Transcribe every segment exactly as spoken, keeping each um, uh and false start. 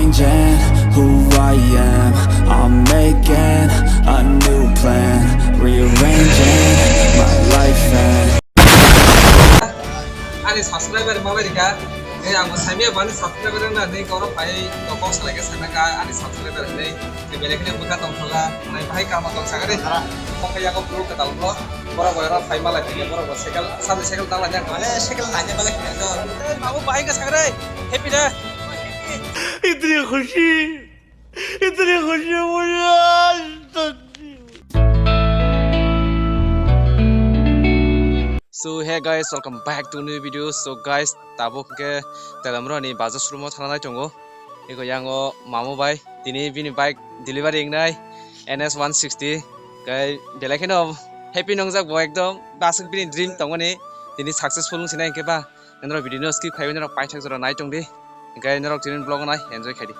Changing who I am, I'm making a new plan, rearranging my life and Ani subscriber malai rika, eh, ang bo saimia bani subscriber na ni koro phai to kok salai ke sana ka ani subscriber ni, ni belai kheno bwkha tong thoga, nai bahai kama tong sagare. Mokha yago bro ka dal bro, boro bo ro phai malai phai boro bo cycle, sani cycle dang lai jang. Mane cycle lai jang balai kheno. Eh, babu bahai ka sagare, happy da. Itni khushi. Itni khushi mujhe aaj tak nahi. So hey guys, welcome back to new video. So guys, tabuk ke Telamrani baja showroom o thana nai tongo. Eko yango mamu bai tini bini bike delivery ingnai N S one sixty. Kai belai kheno happy nongjak bo ekdom. Basuk bini dream tongoni tini successful wngsinai hwnkhe ba. Norok video no skip khaiwi norok paithak jora nai tongdi. Hwnkhe norok tini vlog nai enjoy khaidi.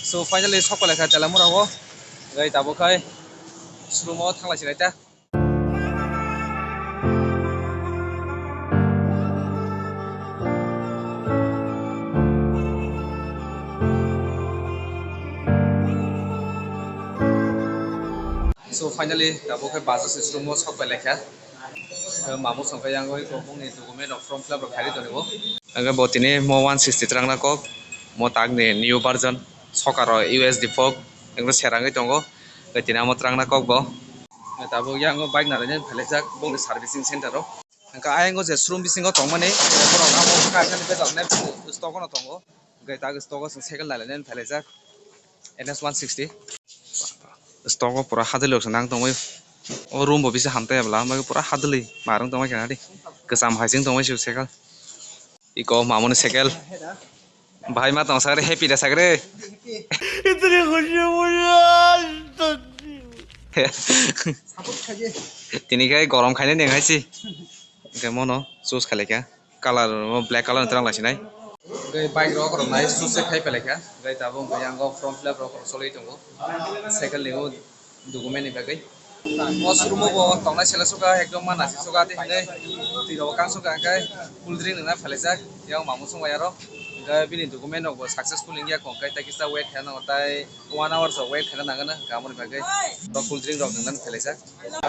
So finally sok palaikha Telamura o. Gai tabuk khai showroom o thanglai sinai ta. So finally tabuk khai Bajaj showroom o sok palaikha. Mamu songkha yang oi kobong ni document rok form fill up rok khairi tongo. Ang bo tini mo one sixty trangna kok, mo tak ni new version, sokaro U S D fork, ang serangwi tongo. Tini amo trangna kok bo. Tabuk yang bike nalainai phailaijak bongni servicing center o. Hwnkhe ayang o je showroom bisingo tongmani borok amo kha khe bejak nai stock o no tongo. Hwnkhe tak stock o chwng cycle nalainai phailaijak N S one sixty. Stock o pura hadwlwi rok se nang tongwi. O room bo bisa hamtai ya bwla, pura hadwlwi marwng tongma khe nadi. Kwcham hai chwng tongma se cycle. Iko mamuni cycle. Bahai ma tong sagre, happy da sagre. Itni khushi mujhe aaj tak nahi. Tini khai gorom khainai neng hai si. Hwnkhe mono choose khailai kha. Color o black color ni twlang lai sinai. Hwnkhe bike rok rok nai choose khai phalai kha. Hwnkhe tabuk hwnkhe yang o form fill up rok rok cholwi tongo. Cycle ni o document ni bagwi. O showroom o bo tongnai sela suka ekdom ma nasi suka tei hinwi twi rok kang suka hwnkhe cool drink rwna phalaijak yang mamu songbai aro. Hwnkhe bini document rok bo successful wngya kho hwnkhe tei kisa wait khaina nango tei one hour so wait khaina nangano hwnkhe aboni bagwi bo cool drink rok nwngnani phalaijak.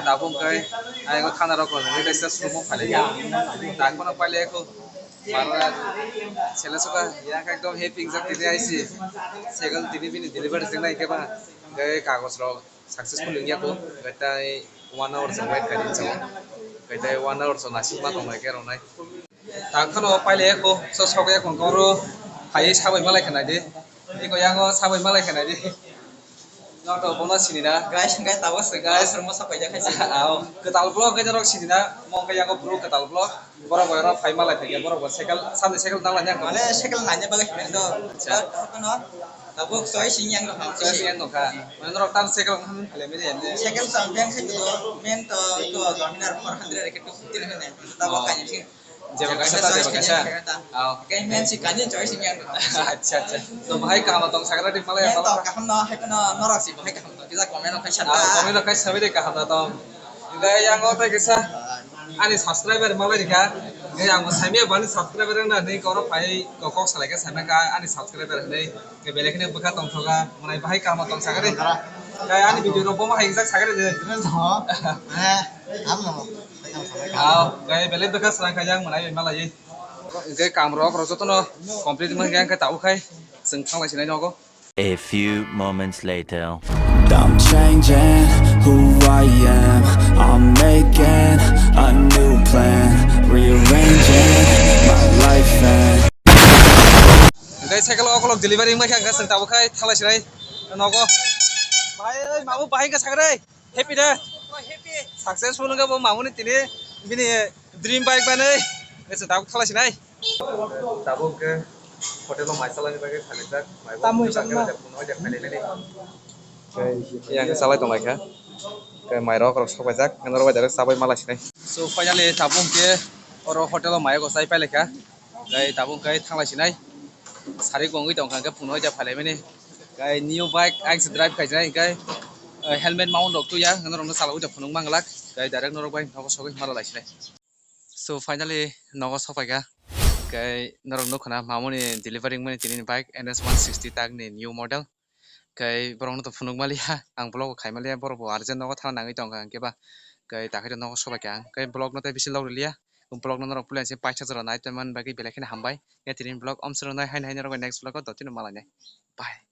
Tabuk hwnkhe ayang o thana rok rwngwi kaisa showroom o phalaijak. Tak phano pailai kho. Mara sela suka yang ekdom happy wngjak tini aisi. Cycle tini bini delivery wngnai khe ba hwnkhe kagoj rok successful wngya kho, hwnkhe tei one hour se wait khaidi chao, hwnkhe tei one hour se naisingma tongnai khe rwnai. Tak phano pailai kho, so sokya kho, oro phaiwi sabai malai khe naidi, eko yango sabai malai khe naidi, noto bono sinina. Guys, hwnkhe tabuk se guys, rwngma sabai jakha se. Ao, kwtal vlog hwnkhe norok sinina, mo hwnkhe yango bro kwtal vlog. Borok bai oro phai malai phai khe borok bo cycle, sani cycle nang lai nang. Mane cycle nai bagwi phai do. Acha. Tabuk soi sing yang rok. Soi sing yang rok kha. Mane norok tam cycle nang phai lai mene. Cycle sam beng khai do, men to iko dominar four hundred ke two fifty ne. Tabuk Oh. Kai sing. Jeba kaisa ta, jeba kaisa. Ao. Kai men si kani soi sing yang rok. Acha, acha. To bahai kaham tong sakra di malai. Men to kaham no, hai no norok si bahai kaham to. Kisa comment rok khai sa. Ao, comment rok khai sabai de kaham tong. Hwnkhe yang o tei kisa. Ani subscriber malai rikha, hwnkhe ang bo saimia bani subscriber wngna hinwi koro phai kok salai khe saimaka ani subscriber hinwi, hwnkhe belai kheno bwkha tongthoka, mwnai bahai kaham tong sakari. Kai ani video rok bomo hai wngjak sakari de. Tini tho, eh, ang no, ang no. Aw, kai belai bwkha swrang kha yang mwnai bai malai. Hwnkhe kam rok rok jotono complete wngkha hwnkhe tabuk khai chwng thanglai sinai nogo. A few moments later. I'm changing who I am. I'm making a new plan. Rearranging my life and Hwnkhe cycle o okolog delivery wngbai kha, hwnkhe chwng tabuk khai thalai sinai nogo. Bhai, oi, mamu bahai wngkha sakre. Happy da? Successful wngkha bo mamuni tini bini dream bike manwi. Ese tabuk thalai sinai. Tabuk ke hotel o mai salani bagwi khailaijak. Mai bo Tamo tamo. Hotel o phunukjak khailainani. Yang salai tonglaikha. Ke mai rok rok sokbaijak. Norok bai direct chabai malai sinai. So finally tabuk ke oro hotel o mai ko chai pailaikha. Kai tabuk kai thanglai sinai. Sari kongwi tongkha, hwnkhe phunuknai ja phailaimani. Kai new bike ang se drive khaijai, kai, eh, helmet mount rok tuya, norokno chalogwi tong phunuk manglak. Kai direct norok bai nogo sogwi mala lai sinai. So finally nogo sokpaikha. Kai norok nukha na mamoni delivery wngmani tini bike N S one sixty tagni new model. Kai borokno to phunuk maliya, ang vlog khai maliya, borok bo urgent nogo thana nangwi tongkha, hwnkhe ba kai takhai nogo sobaikha ang. Kai vlog no tei bisi log rwliya, vlog no norok puila se paisa jora nai tongmani bagwi belai kheno hambai. Ya tini vlog omsoro nai haino haino norok next vlog o dotino malainai. Bye.